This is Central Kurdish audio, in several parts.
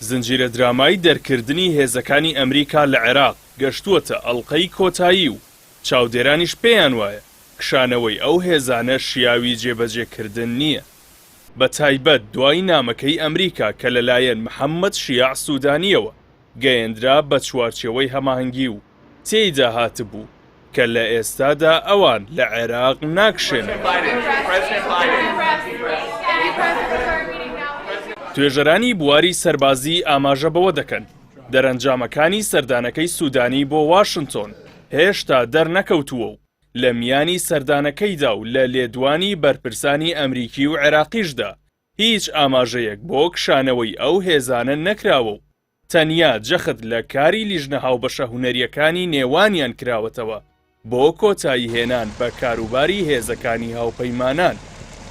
زنجیرە درامای دەرکردنی هێزەکانی ئەمریکا لە عێراق گەشتووەتە ئەڵقەی کۆتایی و چاودێرانیش پێیان وایە کشانەوەی ئەو هێزانە شیاوی جێبەجێکردن نییە بە تایبەت دوای نامەکەی ئەمریکا کە لەلایەن محەممەد شیاع سوودانییەوە گەیەندرا بە چوارچێوەی هەماهەنگی و تێیدا هاتبوو کە لە ئێستادا ئەوان لە عێراق ناکشێنەوە. توێژەرانی بواری سەربازی ئاماژە بەوە دەکەن، دەرەنجامەکانی سەردانەکەی سوودانی بۆ واشنتۆن هێشتا دەرنەکەوتووە و لە میانی سەردانەکەیدا و لە لێدوانی بەرپرسانی ئەمریکی و عێراقیشدا هیچ ئاماژەیەک بۆ کشانەوەی ئەو هێزانە نەکراوە و تەنیا جەخت لە کاری لیژنە هاوبەشە هونەرییەکانی نێوانیان کراوەتەوە بۆ کۆتاییهێنان بە کاروباری هێزەکانی هاوپەیمانان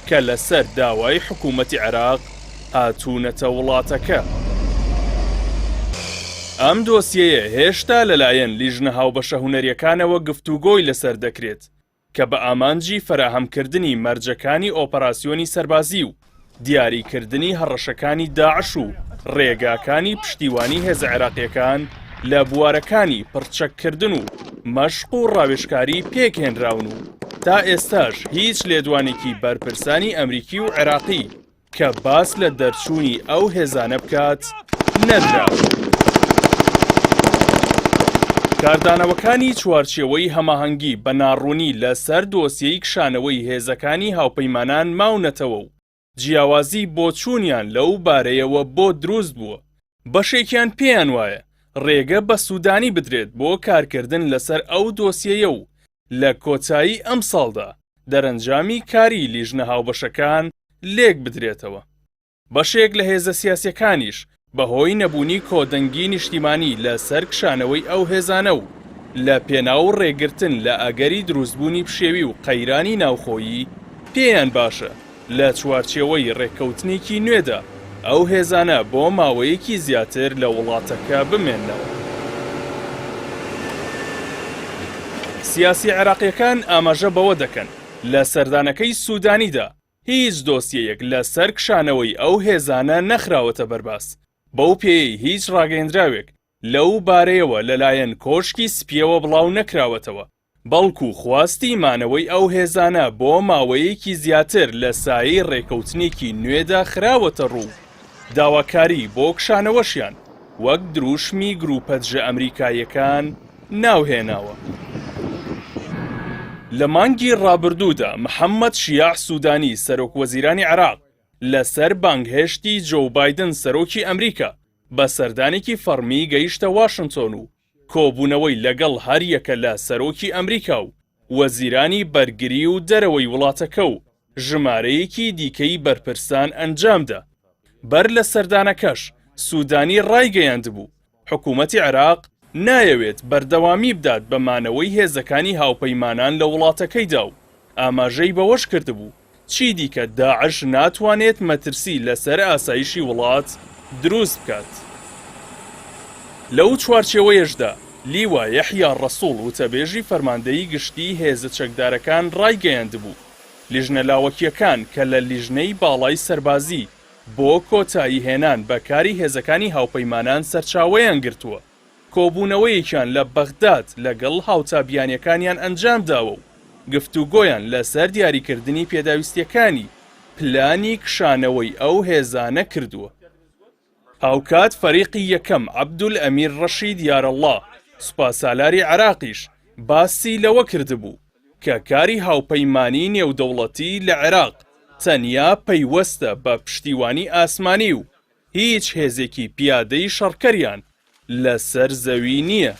کە لەسەر داوای حکوومەتی عێراق هاتوونەتە وڵاتەکە. ئەم دۆسیەیە هێشتا لەلایەن لیژنە هاوبەشە هونەرییەکانەوە گفتوگۆی لەسەر دەکرێت کە بە ئامانجی فەراهەمکردنی مەرجەکانی ئۆپەراسیۆنی سەربازی و دیاریکردنی هەڕەشەکانی داعش و ڕێگاکانی پشتیوانی هێزە عێراقییەکان لە بوارەکانی پڕچەککردن و مەشق و ڕاوێژکاری پێکهێنراون و تا ئێستاش هیچ لێدوانێکی بەرپرسانی ئەمریکی و عێراقی کە باس لە دەرچوونی ئەو هێزانە بکات نەدراوە. کاردانەوەکانی چوارچێوەی هەماهەنگی بە ناڕوونی لەسەر دۆسیەی کشانەوەی هێزەکانی هاوپەیمانان ماونەتەوە و جیاوازی بۆچوونیان لەو بارەیەوە بۆ دروست بووە، بەشێکیان پێیان وایە ڕێگە بە سوودانی بدرێت بۆ کارکردن لەسەر ئەو دۆسیەیە و لە کۆتایی ئەمساڵدا دەرەنجامی کاری لیژنە هاوبەشەکان لێک بدرێتەوە. بەشێک لە هێزە سیاسیەکانیش بەهۆی نەبوونی کۆدەنگی نیشتیمانی لە سەر کشانەوەی ئەو هێزانە و لە پێناو ڕێگرتن لە ئەگەری دروستبوونی پشێوی و قەیرانی ناوخۆیی پێیان باشە لە چوارچێوەی ڕێککەوتنێکی نوێدا ئەو هێزانە بۆ ماوەیەکی زیاتر لە وڵاتەکە بمێننەوە. سیاسیە عێراقیەکان ئاماژە بەوە دەکەن، لە سەردانەکەی سودانیدا هیچ دۆسیەیەک لە سەر کشانەوەی ئەو هێزانە نەخراوەتە بەرباس، بەو پێیەی هیچ ڕاگەیەندراوێک لەو بارەیەوە لەلایەن کۆشکی سپیەوە بڵاو نەکراوەتەوە، بەڵکو خواستی مانەوەی ئەو هێزانە بۆ ماوەیەکی زیاتر لە سایەی ڕێکەوتنێکی نوێدا خراوەتە ڕوو و داواکاری بۆ کشانەوەشیان وەک دروشمی گروپە دژە ئەمریکاییەکان ناوهێناوە. لە مانگی ڕابردوودا محەممەد شیاع سوودانی سەرۆکوەزیرانی عێراق لەسەر بانگهێشتی جۆو بایدن سەرۆکی ئەمریکا بە سەردانێکی فەڕمی گەیشتە واشنتۆن و کۆبوونەوەی لەگەڵ هەریەکە لە سەرۆکی ئەمریکا و وەزیرانی بەرگری و دەرەوەی وڵاتەکە و ژمارەیەکی دیکەی بەرپرسان ئەنجامدا. بەر لە سەردانەکەش سوودانی ڕایگەیاندبوو، حکومەتی عێراق نایەوێت بەردەوامی بدات بە مانەوەی هێزەکانی هاوپەیمانان لە وڵاتەکەیدا و ئاماژەی بەوەشکردبوو، چیدیکە داعش ناتوانێت مەترسی لەسەر ئاسایشی وڵات دروست بکات. لەو چوارچێوەیەشدا لیوا یەحیا ڕەسوڵ وتەبێژی فەرماندەیی گشتیی هێزە چەکدارەکان ڕایگەیاندبوو، لیژنە لاوەکییەکان کە لە لیژنەی باڵای سەربازی بۆ کۆتایی هێنان بە کاری هێزەکانی هاوپەیمانان سەرچاوەیان گرتووە، کۆبوونەوەیەکیان لە بەغداد لەگەڵ هاوتا بیانییەکانیان ئەنجامداوە و گفتوگۆیان لەسەر دیاریکردنی پێداویستییەکانی پلانی کشانەوەی ئەو هێزانە کردووە. هاوکات فەریقی یەکەم عەبدولئەمیر ڕەشید یارەڵڵا، سوپاسالاری عێراقیش باسی لەوە کردبوو کە کاری هاوپەیمانیی نێودەوڵەتی لە عێراق تەنیا پەیوەستە بە پشتیوانی ئاسمانی و هیچ هێزێکی پیادەی شەڕکەریان لەسەر زەوی نییە.